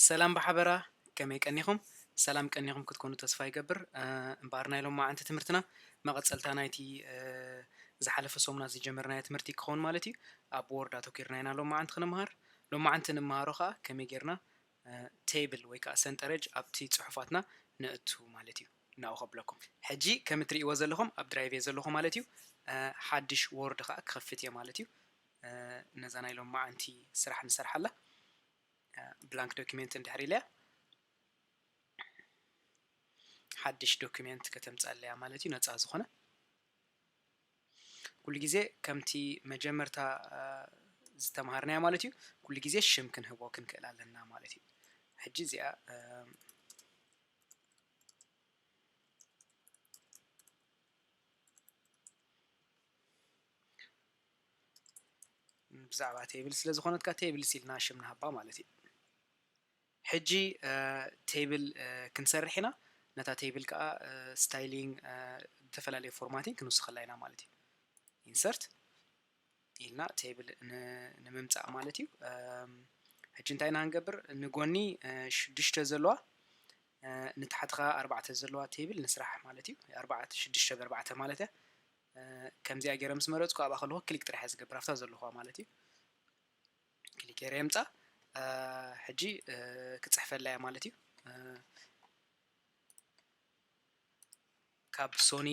ሰላም ብሓበራ፣ ከመይ ቀኒኹም? ሰላም ቀኒኹም ክትኮኑ ተስፋ ይገብር። እምበኣር ናይ ሎማዓንቲ ትምህርትና መቐጸልታ ናይቲ ዝሓለፈ ሰሙና ዝጀመርናዮ ትምህርቲ ክኸውን ማለት እዩ። ኣብ ወርድ ኣተኲርና ኢና ሎማዓንቲ ክንምሃር። ሎማዓንቲ ንምሃሮ ከኣ ከመይ ጌርና ቴብል ወይ ከኣ ሰንጠረጅ ኣብቲ ጽሑፋትና ነእቱ ማለት እዩ። ናብኡ ከብለኩም። ሕጂ ከም እትርእይዎ ዘለኹም ኣብ ድራይቭ እየ ዘለኹ ማለት እዩ። ሓድሽ ወርድ ከኣ ክኸፍት እየ ማለት እዩ። ነዛ ናይ ሎማዓንቲ ስራሕ ንሰርሓላ። ብላንክ ዶኪመንት እንድሕር ኢለያ ሓድሽ ዶኪመንት ከተምጻለያ ማለት እዩ። ነጻ ዝኾነ ኩሉ ግዜ ከምቲ መጀመርታ ዝተማሃርናዮ ማለት እዩ። ኩሉ ግዜ ሽም ክንህቦ ክንክእል ኣለና ማለት እዩ። ሕጂ እዚኣ ብዛዕባ ቴብል ስለ ዝኾነትካ ቴብል ሲልና ሽም ንሃባ ማለት እዩ። ሕጂ ቴብል ክንሰርሕ ኢና። ነታ ቴብል ከዓ ስታይሊንግ፣ ዝተፈላለዩ ፎርማቲንግ ክንውስኸላ ኢና ማለት እዩ። ኢንሰርት ኢልና ቴብል ንምምፃእ ማለት እዩ። ሕጂ እንታይ ኢና ክንገብር? ንጎኒ ሽዱሽተ ዘለዋ፣ ንታሕቲ ከዓ ኣርባዕተ ዘለዋ ቴብል ንስራሕ ማለት እዩ። ኣርባዕተ፣ ሽዱሽተ ብኣርባዕተ ማለት እያ። ከምዚኣ ገይረ ምስ መረፅኩ ኣብኣ ከለኹ ክሊክ ጥራሕ እየ ዝገብር፣ ኣብታ ዘለኹዋ ማለት እዩ። ክሊክ ገይረ የምፃ። ሕጂ ክፅሕፈላ እያ ማለት እዩ። ካብ ሶኒ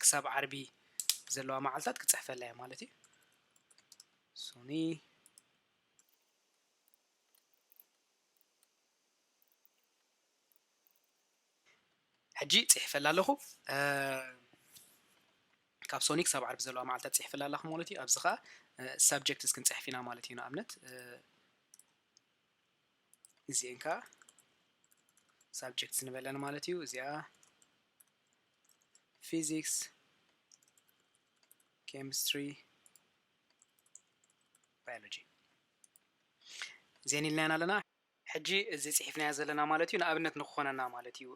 ክሳብ ዓርቢ ዘለዋ መዓልታት ክፅሕፈላ እያ ማለት እዩ። ሶኒ ሕጂ ጽሒፈላ ኣለኹ። ካብ ሶኒ ክሳብ ዓርቢ ዘለዋ መዓልታት ጽሒፈላ ኣለኹ ማለት እዩ። ኣብዚ ኸኣ ሳብጀክትስ ክንጽሕፍ ኢና ማለት እዩ። ንኣብነት እዚኤን ከኣ ሳብጀክትስ ንበለን ማለት እዩ። እዚኣ ፊዚክስ፣ ኬሚስትሪ፣ ባዮሎጂ እዚኤን ኢልና ኢና ኣለና። ሕጂ እዚ ጽሒፍናዮ ዘለና ማለት እዩ ንኣብነት ንክኾነና ማለት እዩ።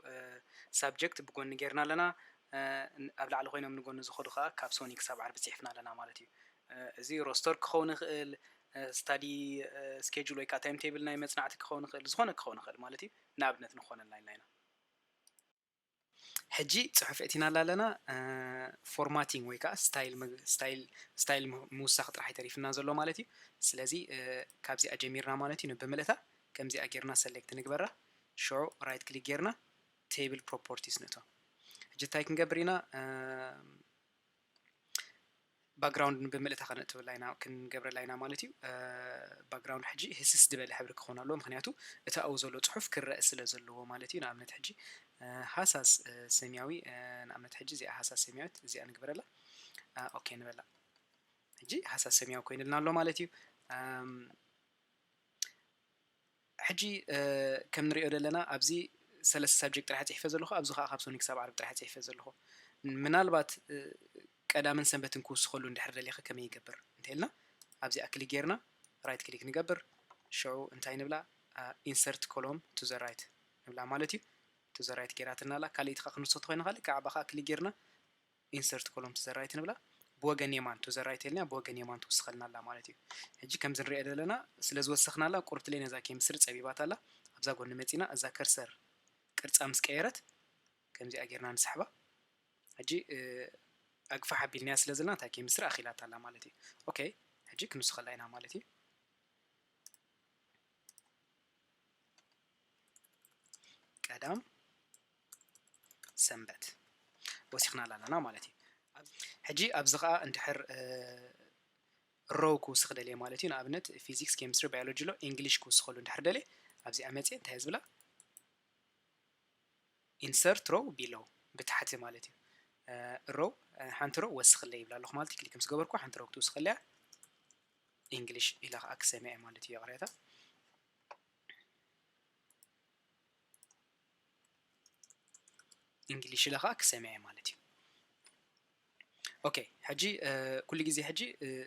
ሳብጀክት ብጎኒ ጌርና ኣለና። ኣብ ላዕሊ ኮይኖም ንጎኒ ዝኸዱ ከዓ ካብ ሶኒ ክሳብ ዓርቢ ጽሒፍና ኣለና ማለት እዩ። እዚ ሮስተር ክኸውን ይኽእል፣ ስታዲ ስኬጁል ወይ ከዓ ታይም ቴብል ናይ መጽናዕቲ ክኸውን ይኽእል፣ ዝኾነ ክኸውን ይኽእል ማለት እዩ። ንኣብነት ንኾነልና ኢልና ኢና። ሕጂ ጽሑፍ እቲናላ ኣለና። ፎርማቲንግ ወይ ከዓ ስታይል፣ ስታይል፣ ስታይል ምውሳኽ ጥራሕ ተሪፍና ዘሎ ማለት እዩ። ስለዚ ካብዚኣ ጀሚርና ማለት እዩ። ንብምልእታ ከምዚኣ ጌርና ሰሌክት ንግበራ። ሽዑ ራይት ክሊክ ጌርና ቴብል ፕሮፖርቲስ ንእቶ። ሕጂ እንታይ ክንገብር ኢና? ባክግራውንድ ብመልእታ ከነእትወላ ኢና፣ ክንገብረላ ኢና ማለት እዩ። ባክግራውንድ ሕጂ ህስስ ዝበለ ሕብሪ ክኸውን ኣለዎ፣ ምክንያቱ እቲ ኣብኡ ዘሎ ጽሑፍ ክረአ ስለ ዘለዎ ማለት እዩ። ንኣብነት ሕጂ ሃሳስ ሰማያዊ፣ ንኣብነት ሕጂ እዚኣ ሃሳስ ሰማያዊት እዚኣ ንግበረላ። ኦኬ ንበላ። ሕጂ ሃሳስ ሰማያዊ ኮይኑልና ኣሎ ማለት እዩ። ሕጂ ከም ንሪኦ ዘለና ኣብዚ ሰለስተ ሳብጀክት ጥራሕ ጽሒፈ ዘለኹ፣ ኣብዚ ከዓ ካብ ሶኒ ክሳብ ዓርቢ ጥራሕ ጽሒፈ ዘለኹ። ምናልባት ቀዳምን ሰንበትን ክውስኸሉ እንድሕር ደሊኸ ከመይ ይገብር እንተኢልና ኣብዚኣ ክሊክ ጌርና ራይት ክሊክ ንገብር። ሽዑ እንታይ ንብላ? ኢንሰርት ኮሎም ቱ ዘ ራይት ንብላ ማለት እዩ። ቱ ዘ ራይት ጌራትና ኣላ። ካልእ ከዓ ክንውስኽ ተኾይና ካልእ ከዓ ብኣ ከዓ ክሊክ ጌርና ኢንሰርት ኮሎም ቱ ዘ ራይት ንብላ። ብወገን የማን ቱ ዘ ራይት ኢልና ብወገን የማን ትውስኸልና ኣላ ማለት እዩ። ሕጂ ከምዚ ንሪኦ ዘለና ስለ ዝወሰኽናላ ቁርብትለይ ነዛ ኬሚስትሪ ጸቢባታ ኣላ። ኣብዛ ጎኒ መጺና እዛ ከርሰር ቅርጻ ምስ ቀየረት ከምዚኣ ጌርና ንስሕባ። ሕጂ ኣግፋሕ ኣቢልናያ ስለ ዘለና እታ ኬሚስትሪ ኣኺላታ ኣላ ማለት እዩ። ኦኬ፣ ሕጂ ክንውስኸላ ኢና ማለት እዩ። ቀዳም ሰንበት ወሲኽናላ ኣለና ማለት እዩ። ሕጂ ኣብዚ ኸኣ እንድሕር ሮው ክውስኽ ደልየ ማለት እዩ። ንኣብነት ፊዚክስ፣ ኬሚስትሪ፣ ባዮሎጂ ኣሎ፣ ኢንግሊሽ ክውስኸሉ እንድሕር ደልየ ኣብዚኣ መፅየ እንታይ እየ ዝብላ? ኢንሰርት ሮው ቢሎው ብታሕቲ ማለት እዩ። ሮው ሓንቲ ሮው ወስኽለይ ይብላ ኣለኹ ማለት እዩ። ክሊክ ምስ ገበርኩ ሓንቲ ሮው ክትውስኸለያ ኢንግሊሽ ኢላ ኸኣ ክሰምያ ማለት እዩ። ይቕሬታ። ኢንግሊሽ ኢለ ኸዓ ክሰምዐ ማለት እዩ። ኦኬ፣ ሕጂ ኩሉ ግዜ ሕጂ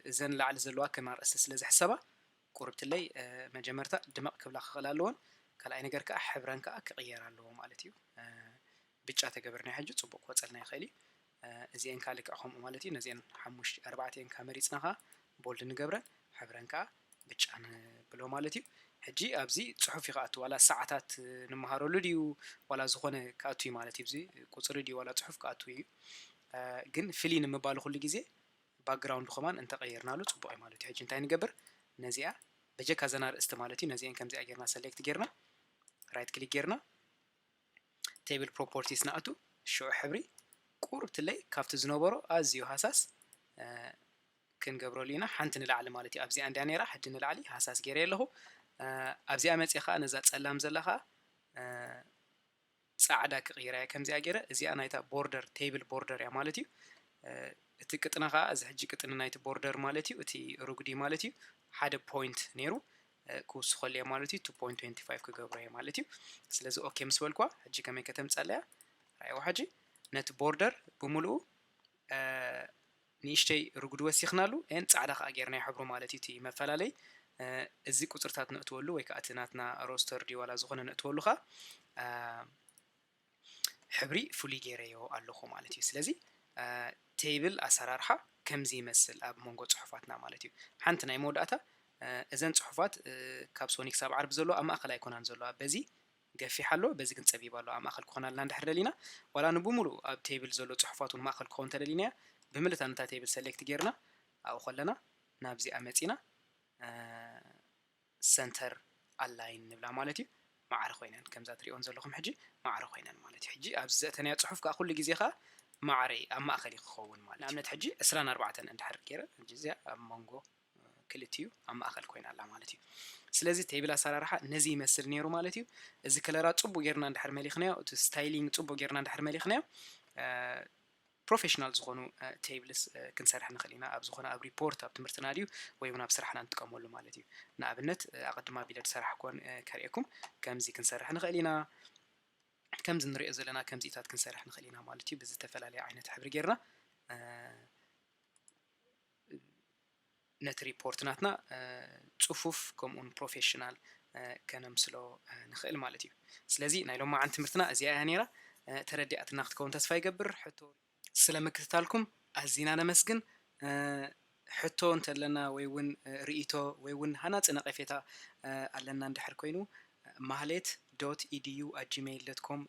እዘን ላዕሊ ዘለዋ ከም ኣርእስቲ ስለ ዝሕሰባ ቁርብትለይ መጀመርታ ድምቕ ክብላ ክኽእል ኣለዎን፣ ካልኣይ ነገር ከዓ ሕብረን ከዓ ክቕየር ኣለዎ ማለት እዩ። ብጫ ተገብርና ሕጂ ፅቡቕ ክወፀልና ይኽእል እዩ። እዚኤን ከዓ ልክዕ ከምኡ ማለት እዩ። ነዚኤን ሓሙሽተ ኣርባዕቲኤን ከዓ መሪፅና ከዓ ቦልድ ንገብረን ሕብረን ከዓ ብጫ ንብሎ ማለት እዩ። ሕጂ ኣብዚ ፅሑፍ እዩ ክኣቱ፣ ዋላ ሰዓታት ንምሃረሉ ድዩ ዋላ ዝኾነ ክኣቱ እዩ ማለት እዩ። እዚ ቁፅሪ ድዩ ዋላ ፅሑፍ ክኣቱ እዩ። ግን ፍሊ ንምባሉ ኩሉ ግዜ ባክግራውንዱ ከማን እንተቐይርናሉ ፅቡቕ እዩ ማለት እዩ። ሕጂ እንታይ ንገብር? ነዚኣ በጀካ ዘና ርእስቲ ማለት እዩ። ነዚአን ከምዚኣ ጌርና ሰሌክት ጌርና ራይት ክሊክ ጌርና ቴብል ፕሮፖርቲስ ንኣቱ። ሽዑ ሕብሪ ቁርብትለይ ካብቲ ዝነበሮ ኣዝዩ ሃሳስ ክንገብረሉ ኢና። ሓንቲ ንላዕሊ ማለት እዩ። ኣብዚኣ እንድያ ነይራ፣ ሕጂ ንላዕሊ ሃሳስ ገይረ ኣለኹ። ኣብዚኣ መፅእ ከዓ ነዛ ፀላም ዘላ ከዓ ፃዕዳ ክቕይራ እየ ከምዚኣ ገይረ። እዚኣ ናይታ ቦርደር ቴብል ቦርደር እያ ማለት እዩ። እቲ ቅጥና ከዓ እዚ ሕጂ ቅጥኒ ናይቲ ቦርደር ማለት እዩ፣ እቲ ርጉዲ ማለት እዩ ሓደ ፖይንት ነይሩ ክውስኸሉ እየ ማለት እዩ። ቱ ፖይንት ትዌንቲ ፋይቭ ክገብሮ እየ ማለት እዩ። ስለዚ ኦኬ ምስ በልኳ ሕጂ ከመይ ከተምፀለያ ራይዋ ሕጂ ነቲ ቦርደር ብምልኡ ንእሽተይ ርጉድ ወሲኽናሉ ን ፃዕዳ ከዓ ጌርናዮ ሕብሩ ማለት እዩ። እቲ መፈላለይ እዚ ቁፅርታት ነእትወሉ ወይ ከዓ እቲ ናትና ሮስተር ድዩ ዋላ ዝኾነ ነእትወሉ ከዓ ሕብሪ ፍሉይ ገይረዮ ኣለኹ ማለት እዩ። ስለዚ ቴብል ኣሰራርሓ ከምዚ ይመስል ኣብ መንጎ ፅሑፋትና ማለት እዩ። ሓንቲ ናይ መወዳእታ እዘን ፅሑፋት ካብ ሶኒክ ሳብ ዓርቢ ዘለዎ ኣብ ማእኸል ኣይኮናን ዘለዋ፣ በዚ ገፊሕ ኣሎ፣ በዚ ግን ፀቢብ ኣሎ። ኣብ ማእኸል ክኾናልና እንድሕር ደሊና ዋላ ንብሙሉእ ኣብ ቴብል ዘሎ ፅሑፋት እውን ማእኸል ክኸውን ተደሊናያ ብምልእታ ነታ ቴብል ሰሌክት ጌርና ኣብኡ ከለና ናብዚኣ መፂና ሰንተር ኣላይን ንብላ ማለት እዩ። ማዕረ ኮይነን ከምዛ ትሪኦን ዘለኹም ሕጂ ማዕረ ኮይነን ማለት እዩ። ሕጂ ኣብዚ ዘእተናዮ ፅሑፍ ከዓ ኩሉ ግዜ ከዓ ማዕረ ኣብ ማእኸል እዩ ክኸውን ማለት እዩ። ንኣብነት ሕጂ ዕስራን ኣርባዕተን እንድሕር ገይረ ሕጂ እዚኣ ኣብ መንጎ ክልቲኡ ኣብ ማእኸል ኮይና ኣላ ማለት እዩ። ስለዚ ቴብል ኣሰራርሓ ነዚ ይመስል ነይሩ ማለት እዩ። እዚ ከለራ ፅቡቅ ጌርና እንድሕር መሊኽናዮ፣ እቲ ስታይሊንግ ፅቡቅ ጌርና እንድሕር መሊኽናዮ ፕሮፌሽናል ዝኾኑ ቴብልስ ክንሰርሕ ንኽእል ኢና። ኣብ ዝኾነ ኣብ ሪፖርት ኣብ ትምህርትና ድዩ ወይ እውን ኣብ ስራሕና ንጥቀመሉ ማለት እዩ። ንኣብነት ኣቐድማ ቢለ ዝሰራሕኩዎን ከርእየኩም። ከምዚ ክንሰርሕ ንኽእል ኢና። ከምዚ ንሪኦ ዘለና ከምዚታት ክንሰርሕ ንኽእል ኢና ማለት እዩ። ብዝተፈላለየ ዓይነት ሕብሪ ጌርና ነቲ ሪፖርት ናትና ፅፉፍ ከምኡውን ፕሮፌሽናል ከነምስሎ ንኽእል ማለት እዩ። ስለዚ ናይ ሎማዓን ትምህርትና እዚኣ እያ ነይራ። ተረዲኣትና ክትከውን ተስፋ ይገብር። ሕቶ ስለ ምክትታልኩም ኣዚና ነመስግን። ሕቶ እንተለና ወይ እውን ርእይቶ ወይ እውን ሃናፂ ነቐፌታ ኣለና እንድሕር ኮይኑ ማህሌት ዶት ኢዲዩ ኣት ጂሜይል ዶት ኮም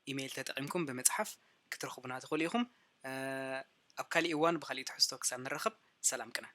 ኢሜይል ተጠቒምኩም ብምፅሓፍ ክትረኽቡና ትኽእሉ ኢኹም። ኣብ ካሊእ እዋን ብካሊእ ትሕዝቶ ክሳብ ንራኸብ ሰላም ቅነ።